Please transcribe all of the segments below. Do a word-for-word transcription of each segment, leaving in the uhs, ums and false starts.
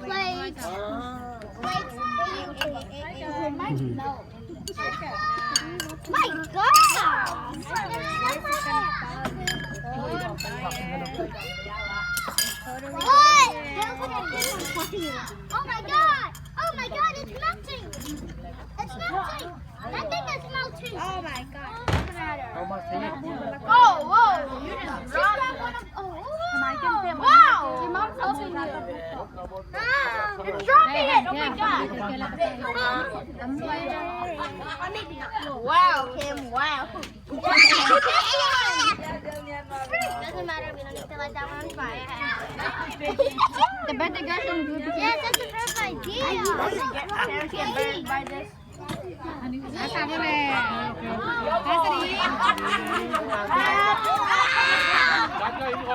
Plates. Plates. My God! What? Oh my God! Oh my God, it's melting! It's melting! That thing is melting! Oh my God. Oh, whoa! You just dropped one of, oh, wow! Your mom's helping you. Ah, you're dropping it! Oh my God! Wow, Kim, wow. Doesn't matter, we don't need to light that one on fire. The birthday girl don't do it. Yes, that's a perfect idea. Parents get burned by this.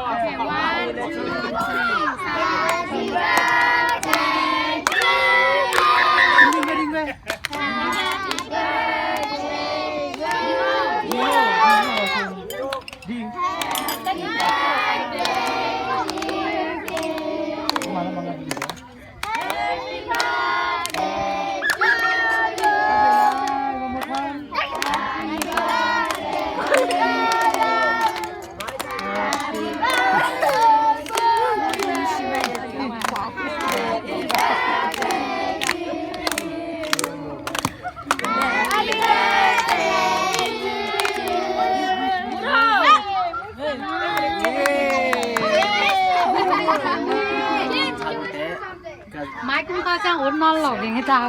Okay, one, two, three. Happy birthday to you. Mai kung ka chang un non lo ding ta.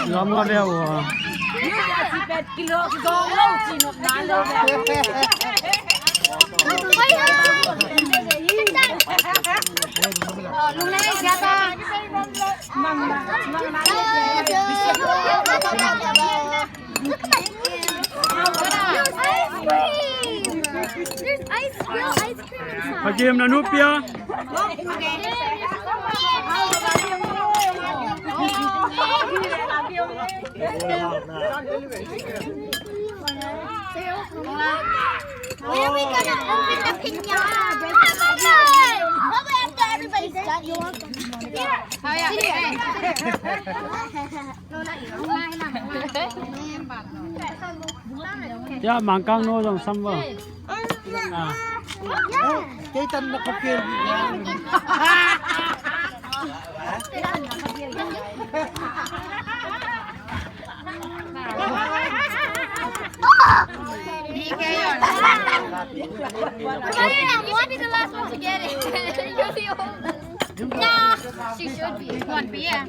Lam ka leo a. There's ice, real ice cream inside. Hakim na nupia. Where are we gonna open the piñata? Come on, come on. Come on, after everybody's done. You're welcome. Here. Sit here. Ya, mangkang no zong sam ba. Ah. Kei tan na ka pian. What is the last one to get it? You're the oldest. Yeah, she should be. One beer.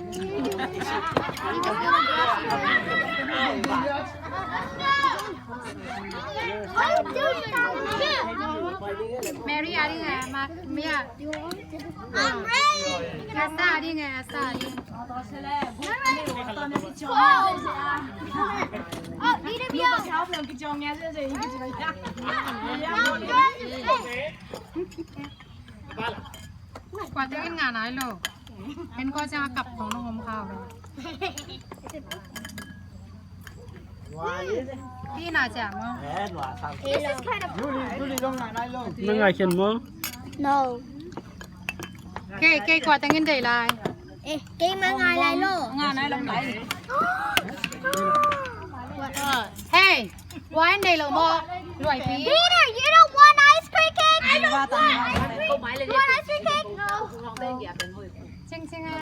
Mary, are you, uh, Ma-, Mia? I'm ready. Asa, are you, uh, Asa, are you? Oh, eat him, yo. Kua te in nga nai lo. En ko chang a kap thong nong om khau lo. Pi na cia maw? Na ngai khian maw? No. Kei, kei kua tengin dei lai. Eh, kei ma ngai lai lo. Nga nai lam lai. Hey, kua in dei lo maw? Luai pi. Peter, you don't want ice cream cake? I don't want ice cream. You want ice cream cake? No. Ching ching a.